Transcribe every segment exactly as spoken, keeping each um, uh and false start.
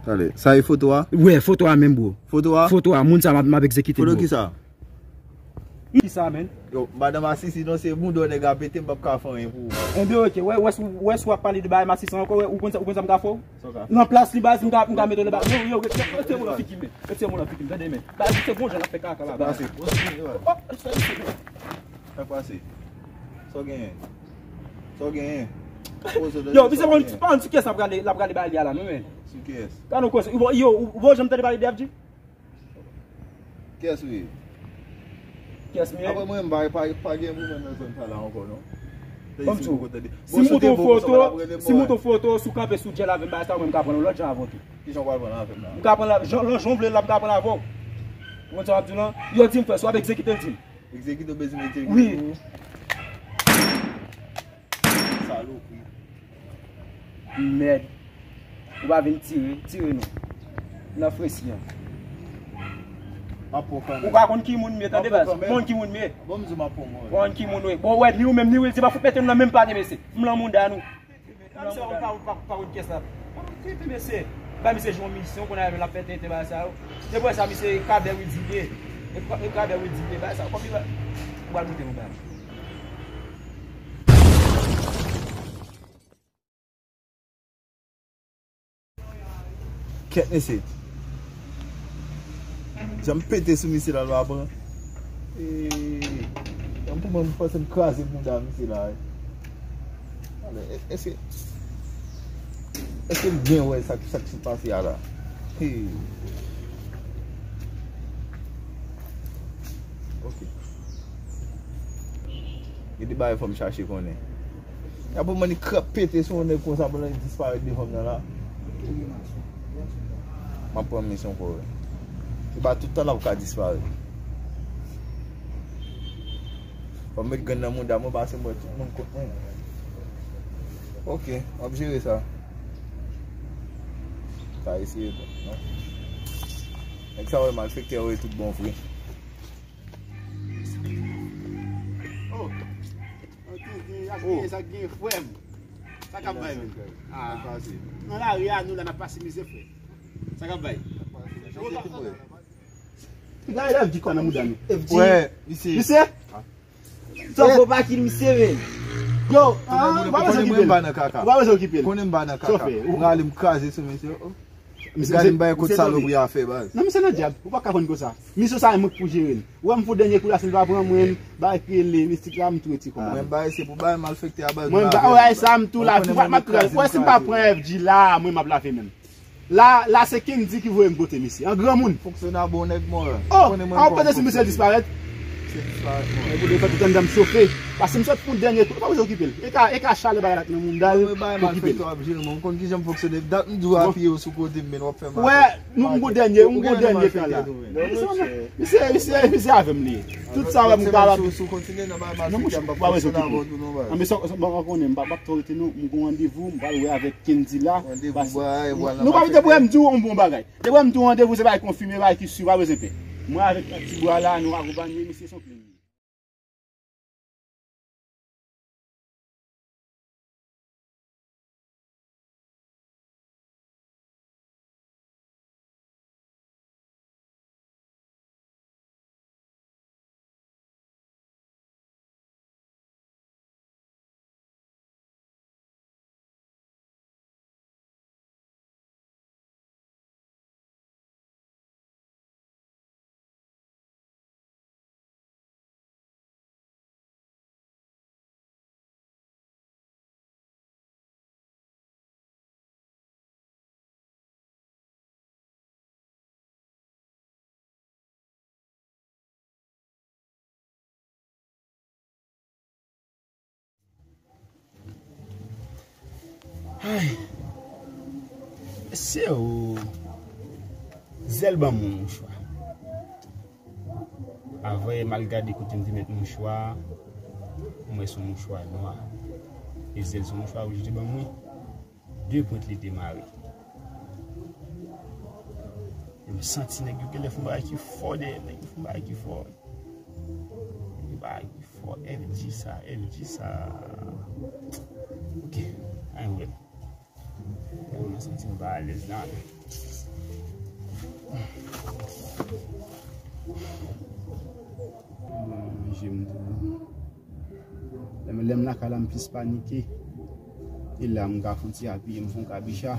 Tande, sa e foto a? Wè, foto a menm, bro. Foto a? Foto a, moun sa m ap, m ap egzekite l, bro. Foto kisa? Kisa, menn? Yo, madanm Asisi, non, se mouda nèg la pete, m p ap ka fè anyen pou ou. Enben, oke, wè, wè, si w, wè, si w ap pale de bagay Asisi ankò, wè, ou konn sa, ou konn sa m ka fè w? Sa w ka fè? Nan plas li, baz, m ka, m ka mete l anba. Yo, yo, retire, retire mou nan figi m, men. Retire mou nan figi m, tande, men. Baz, se bon jan l ap fè kaka la, baz. Sa k pase? Oh, sa, sa k pase? Sa w genyen? Sa w genyen? Poze w. Yo, misye pa konn, pa konn sou kiyès l ap rale, l ap rale bagay li a la, non, men. Sou kiyès? Ka nou kwè, yo, ou, ou, ou janm tande bagay li ap di? Kiyès ou ye? Kiyès m ye? Apre mwen, m pa, pa, pa gen pou mwen nan zòn sa la ankò, non. Ban m di w, si m montre w foto, si m montre w foto, si w kanpe sou djèl avè m, bagay sa, mwen, m ka pran l yon lòt jan avè w tou. Kijan w pral pran l avè m la? M ka pran l, jan, jan w vle l la, m ka pran l avè w. Ou konn sa m ap di w lan? Yo di m fè, si w ap egzekite l, di m. Egzekite w bezwen egzekite. Wi. Salopri. Mèd. Ou pa vin tire, tire non. Nan fresi an. M ap pran kanmenm. Ou pa konn ki moun m ye, tande, baz. M ap pran kanmenm. Ou konn ki moun m ye. Bon, m di w m ap pran mwen. Ou konn ki moun ou ye. Bon, wè, ni ou menm, ni Wildy pa fout mete nou nan menm pate, mesye. M lan mouda nou. Misye pa, pa, pa, pa konn kiyès la. Pa konn ki, mesye. Ba misye jwe yon misyon, kounye a l ap fè tenten bagay sa yo. Depi w wè sa, misye e kabè Wildy li ye. E ka-, e kabè Wildy li ye, bagay sa yo. Kòm li ba, ou pral monte yon bagay. Kèt, mesye. Jan m pete sou misye la, l pa pran. Eee, jan m pou mwen, m panse m kraze mouda misye la, wi. Alò, e-, èske, èske m byen wè sa, sa k sot pase a la? Hey. Ok. Gen de bagay fò m chache konnen. Y ap mande krap pete sou yon nèg konsa pandan li disparèt devan m nan la. M ap pran misyon ankò, wi. Se pa tout tan l ap ka disparèt. Fò m met grenn nan mouda mwen, pase m wè tout moun kont mwen. Ok, m ap jere sa. Sa eseye, non? Nèg sa wè malfektè yo ye tout bon vre. Oh. Antoun gen, y ap genyen, sa k genyen, frè m. Sa k ap bay, menm? Ah. Nan lari a, nou la, n ap pase mizè, frè. Sa k ap bay? Piga elèv di kwa nan mouda nou. F G. Wè, misye. Misye? Sa fò pa kil misye, men. Yo, ah, ou pa bezwen okipe l. Ou pa bezwen okipe l. Konnen m pa nan kaka. Sa w fè? M rale, m kraze sou misye. Oh. Misye, gade m bay kout salopri a fè, baz. Non, misye nan dyab. Ou pa ka konn konsa. Misye sa, mwen k pou jere l. Ou wè m fout dènye kou la, si l pa pran mwen, bay k rele mistik la, m tou retire kò m. Mwen bay, se pou bay malfektè a, baz. Mwen bay, sa m tou la, m ap kraze. Ou wè si m pa pran F G la, mwen m ap lave men m. La, la se Kendy ki voye m kote misye. An granmoun. Fonksyonè bon nèg mò. Oh, an w panse si misye disparèt? Misye disparèt mò. Epi de fè tout anndan m chofe. Paske m sot pou dènye kou, pa bezwen okipe l. E ka, e ka chalè bagay la k nan mouda l. Mwen bay malfektè w ap jere mwen. M konn kijan m fonksyone. Dat m di w apiye w sou kote m, men w ap fè mal. Wè, nou m gon dènye, m gon dènye tan la. Misye, misye, misye avè m li ye. Tout sa w wè m kapab. Si w kontinye nan bay malfektè, m p ap fonksyone avè w tou non, baz. Anben sa, sa, bon, w konnen, m p ap, m p ap twò rete non, m gon randevou, m pral wè avèk Kendy la. Randevou bay, w al nan malfektè. Nou pa vin depi w wè m di w yon bon bagay. Depi w wè m di w randevou, se bagay konfime, bagay ki si, pa bezwen pè. Mwen avèk Ti Bwa la, nou akonpanye misye, se yon plen. Ay. Mesye o. Zèl ban m yon mouchwa. Avan yè m al gade kote m te met mouchwa a, m wè se yon mouchwa nwa. E Zèl se yon mouchwa wouj li te ban mwen. De pwent li te mare. E m santi nèg yo genlè fè yon bagay ki fò dèyè, nèg yo fè yon bagay ki fò. Yon bagay ki fò, F G sa, F G sa. Ok, ann wè. Mwen santi m pa alèz la. Manje m tou. Lè m, lè m lakay la, m plis panike. E la, m ka fon ti apiye, m fon kabicha.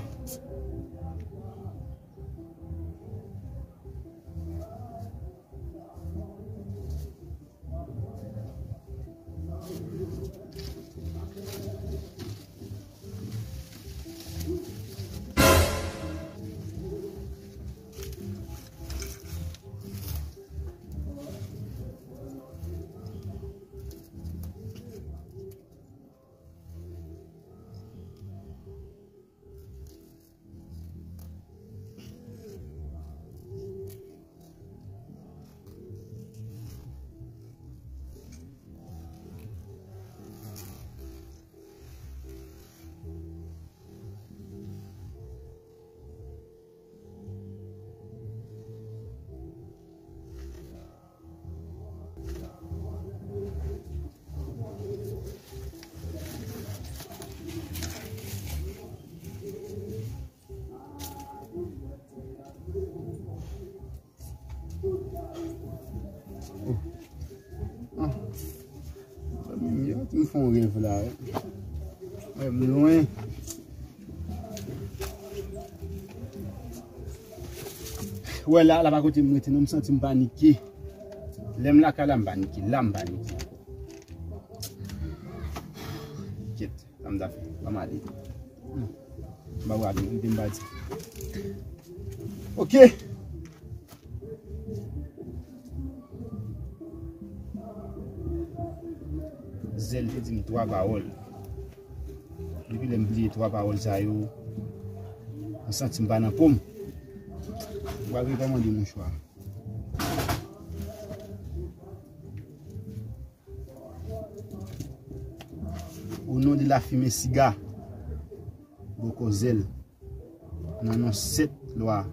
Ah. Zanmi m, yo, m fè yon rèv la, wi. Wè m lwen. Wè la, la pa kote m rete non, m santi m panike. Lè m lakay la, m panike. La, m panike. Kèt, sa m ta fè? Ban m ale. Hmm. M pa prale, m te m pati. Ok. Zèl te di m twa pawòl. Depi lè m bliye twa pawòl sa yo, m santi m pa nan po m. M pral rekòmande mouchwa. O non de lafimen siga, bòkò Zèl. Nan non sèt lwa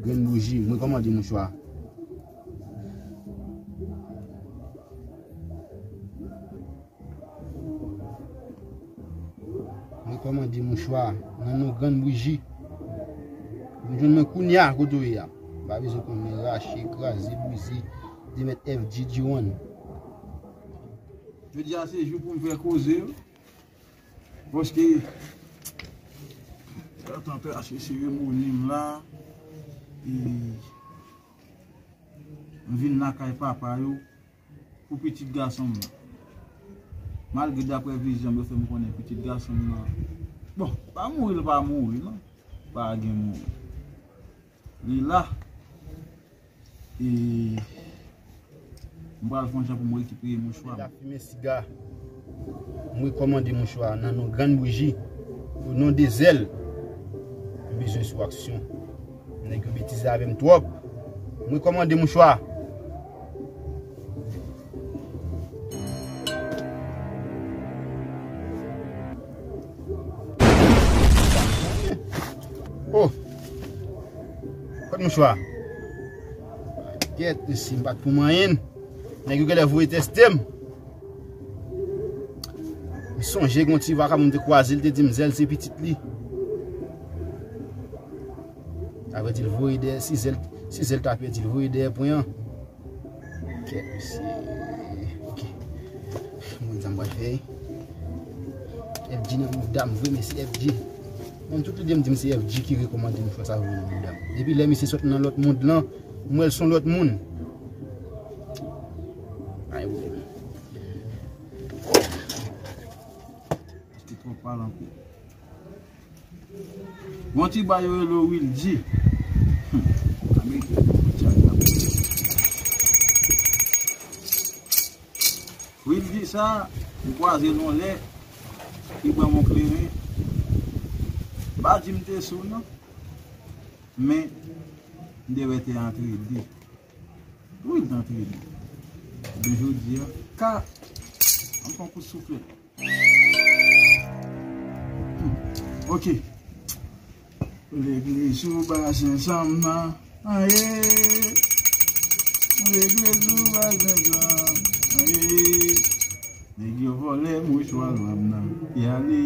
grenn bouji, m rekòmande mouchwa. M rekòmande mouchwa nan non grenn bouji. Vin jwenn mwen kounye a kote w ye a. M pa bezwen konnen rache, kraze, brize, demèt F G G one. Jodi a se jou pou m fè koze. Paske, antan pè achte seremoni m la, e, m vin lakay papa yo pou pitit gason m nan. Malgre daprè vizyon m yo fè m konnen pitit gason m nan, bon, pa mouri, l pa mouri, non. Pa gen mouri. Li la. E m pral fè yon jan pou m rekipere mouchwa m. Lafimen siga. M rekòmande mouchwa nan non grenn bouji. O non de Zèl. M bezwen sou aksyon. Nèg yo betize avè m twòp. M rekòmande mouchwa. Oh! Kot mouchwa? Gèt, mesye, m pa t pou manyen. Nèg yo genlè voye tèste m. M sonje gen yon ti vakabon m te kwaze, l te di m Zèl se pitit li. Sa vle di l voye dèyè, si Zèl, si Zèl ta pèdi, l voye dèyè pwen an. Kèt mesye. Ok. Mwen sa m pral fè. F G nan mouda m vre, mesye, F G. Mwen tout lide m di m se F G ki rekòmande m fè sa vre nan mouda m. Depi lè misye sot nan lòt mond lan, m wè l se yon lòt moun. Ay, wè. Te twò pale ankò. Gon ti bay yo rele Wildy. Hmm. Ameriken, Wildy sa, m kwaze l yon lè, li ban m yon kleren. Pa di m te sou non. Men, M te wè te antre de. Wi, l te antre de. Ebyen, jodi a, ka, ann pran kout souflèt. Hmm. Ok. Legliz ou bazen zanm nan, aye. Legliz ou bazen zanm, aye. Nèg yo vòlè mouchwa zanm nan, y ale.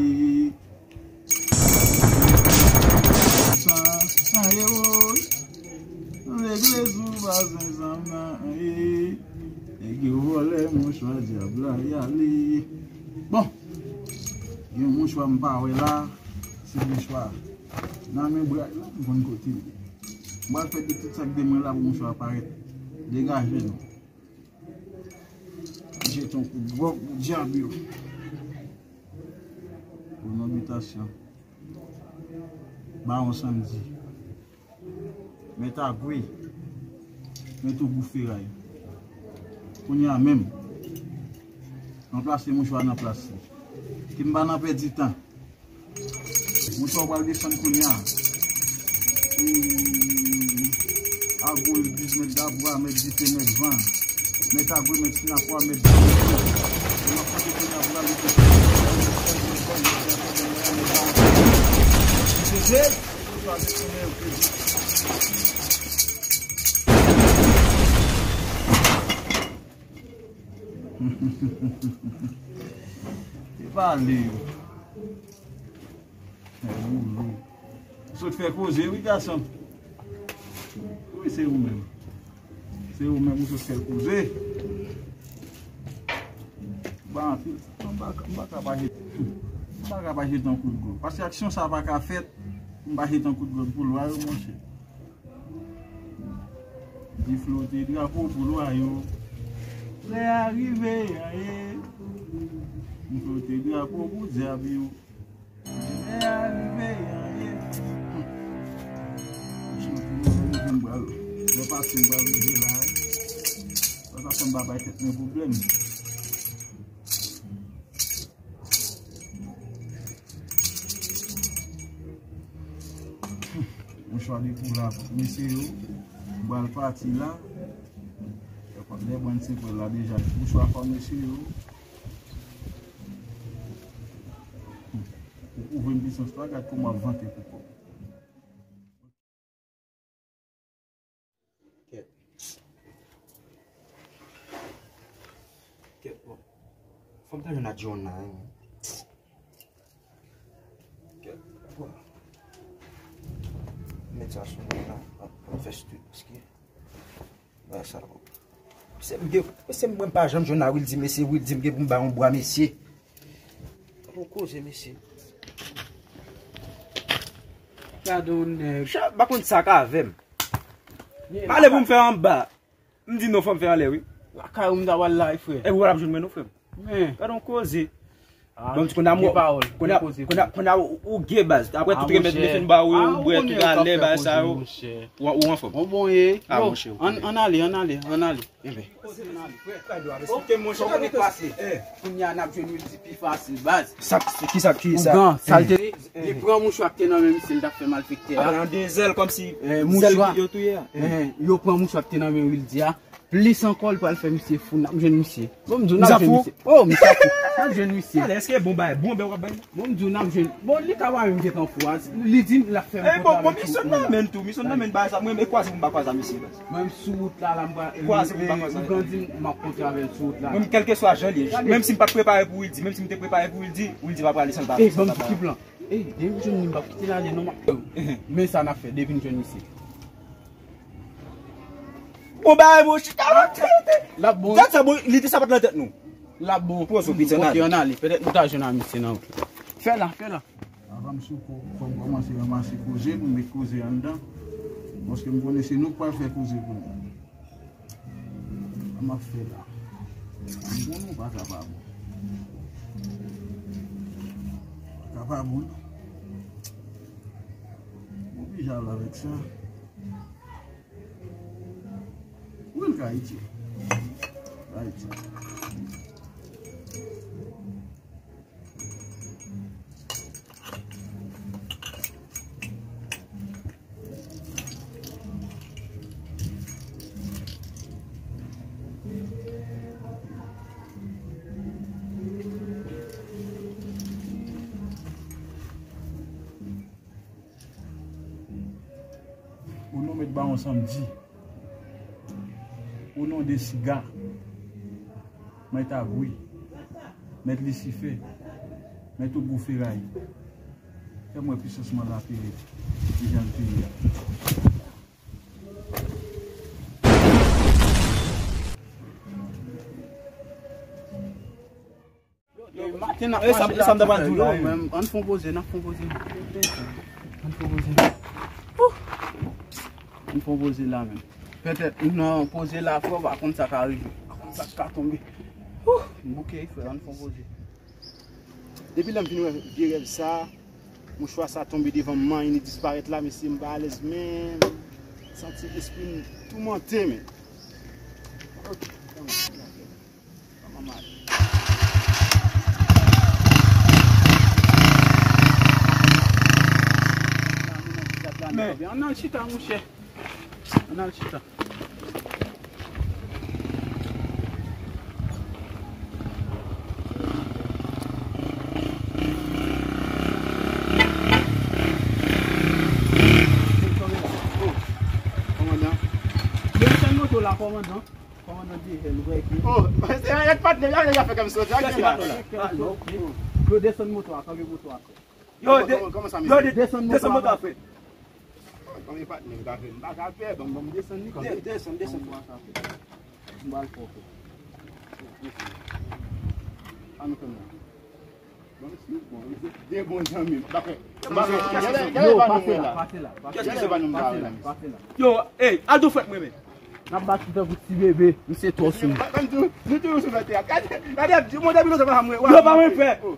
Sa, sa ye woy. Legliz ou bazen zanm nan, aye. Nèg yo vòlè mouchwa dyab la, y ale. Bon, gen mouchwa m pa wè la. Se mouchwa nan men bra la, m konn kote l ye. M pral fè de tout sa k de mwen la pou mouchwa parèt. Degaje nou. Jete yon kout gwòg pou dyab yo. Pou non bitasyon. Bawon Sandy. Mèt Agwe. Mèt Ogou Feray. Kounye a menm. Ranplase mouchwa nan plas li. Ke m pa nan pèdi tan. Mouchwa pral desann kounye a. Ee, Agwe diz mèt dabwa, mèt dife, mèt van. Mèt Agwe, mèt Sinakwa, mèt Dimoto. E m ap konte kounye a pou l ale kote. Mèt Dimoto, mèt Dimoto, mèt Dimoto. Se pa ale yo. Fè woulo. Ou sot fè koze, wi, gason. Wi, se ou menm. Se ou menm, ou sot fè koze. Ba anpil. M pa, m pa ka pa jete, m pa ka pa jete yon kout gwòg. Paske aksyon sa pa ka fèt, m pa jete yon kout gwòg pou lwa yo, monchè. Di flote drapo pou lwa yo. Lè a rive, a ye. M flote drapo pou dyab yo. Lè a rive, a ye. Chante mwen, mwen vin bral. Lè pase m pral rive la. Sa, sa fè m pa bay tèt mwen pwoblèm. Mouchwa depi w la, mesye yo, m pral pati la. Lè bann se pral la deja. Mouchwa fò mesye yo. Ou kouvri m pisans la, gad kòman w ap vante pou kò w. Kèt. Kèt, bon. Fò m ta jwenn ak Joanna, wi. Kèt, bon. Met sa sou mwen la. Ap fè stil, paske bagay sa, bon. Se m gen, se m, mwen pa janm jwenn a Wildy, mesye, Wildy, m gen pou m ba yon bwa, mesye. Bon koze, mesye. Gade yon nèg. Chat, pa konn sa k avè m. Pale pou m fè anba. M di non, fò m fè anlè, wi. Lakay ou m ta pral la, frè. Epi w ap jwenn mwen non, frè m. Men. Gade yon koze. Ah, bon, konn a gen pawòl, konn a, gen koze, konn a, frè. Konn a ou, ou gen baz. Apre tout remèd mwen fin ba ou yo, ou bwè tout anlè, bagay sa yo. Ou, ou anfòm. Bon, bon, ye. Ah, monchè, ann ale, ann ale, ann ale. Enben. Ok, monchè, ou konnen pase. Kounye a n ap jwenn Wildy pi fasil, baz. Sa, ki sa, ki sa? Ougan, sa l te, li pran mouchwa k te nan men misye, l t ap fè malfektè a. An de zèl, kòmsi zèl yo touye a. Eh, yo pran mouchwa k te nan men Wildy a. Plis ankò, l pral fè misye fou, n ap jwenn misye. Bon, m di w, n ap jwenn misye. Oh, misye fou. N ap jwenn misye. Talè, èske bon bagay, bon bè w ap bay? Bon, m di w, n ap jwenn. Bon, li ka pa menm gentan fou a. Li di l ap fè m kontre avèk misyon nan men tou, misyon nan men bagay sa. Mwen, e kwaze pou m pa kwaze a misye, baz. Mwen, m sou wout la, la, m pral, kwaze pou m pa kwaze a. Ougan di m, m ap kontre avè l sou wout la. Mwen, kèlkeswa jan l ye, menm si m pa t prepare pou Wildy, menm si m te prepare pou Wildy, Wildy pa prale san l pa, eh, ban m ti plan. Eh, depi m jwenn li, m p ap kite l ale non, m ap. Men sa n ap fè, depi n jwenn misye. Bon bagay, monchè. L ap bon. Gad sa, bon, lide sa pa t nan tèt nou. L ap bon. Poze w, pitit, ann ale. Ok, ann ale. Petèt nou ta jwenn a misye nan wout la. Fè la, fè la. Avan m sou kou, fò m kòmanse ranmase koze pou m met koze anndan. Paske m konnen se nou k pral fè koze pou nou. Sa m ap fè la. M konnen w pa ka pa bon. Pa ka pa bon, non. M oblije al avèk sa. Wi, l ka itye. Ka itye. Bawon Sanmdi, o non de Siga, Mèt Agwi, Mèt Lisifè, Mèt Ogou Feray, fè m wè pisans mwen la peye dirijan peyi a. Maten n ap mache la, ann fè yon poze, n ap fè yon poze. Ann fè yon poze. Ann fè yon poze la menm. Petèt, nan poze la, frè, w pa konn sa ka rive. W pa konn sa ka tonbe. M bouke, frè, ann fè yon poze. Depi lè m vin wè vye rèv sa, mouchwa sa tonbe devan m, manyen li disparèt la, mesye, m pa alèz menm. Santi lespri m toumante, men. Ok. Men, ann al chita, monchè. Ann al chita. Kòmandan. Desann moto la, kòmandan. Kòmandan Dejèl, ou wè ki. Oh, se yon patnè, y a fè kòm soti. Kèsi bato la? Yo, desann moto a, kanpe moto a. Yo, de-, kòman, kòman sa, yo, mesye? De-, desann moto a, frè. Kòman patnè m ka fè? M pa ka fè, ban m, ban m desann li kanpe. De-, desann, desann. M ba l fò, frè. Ann fè m la. Bon, si, bon, se de bon zanmi. Dakò. Yo, pase la, pase la, pase la. Yo, ey, al dou frè mwen, men. N ap bat li tankou ti bebe. Misye twò sou. Ban m di w, nou toujou sou fè teyat. Gade, gade, monte bilo sa pa mwen. Yo, pa mwen fè. Oh.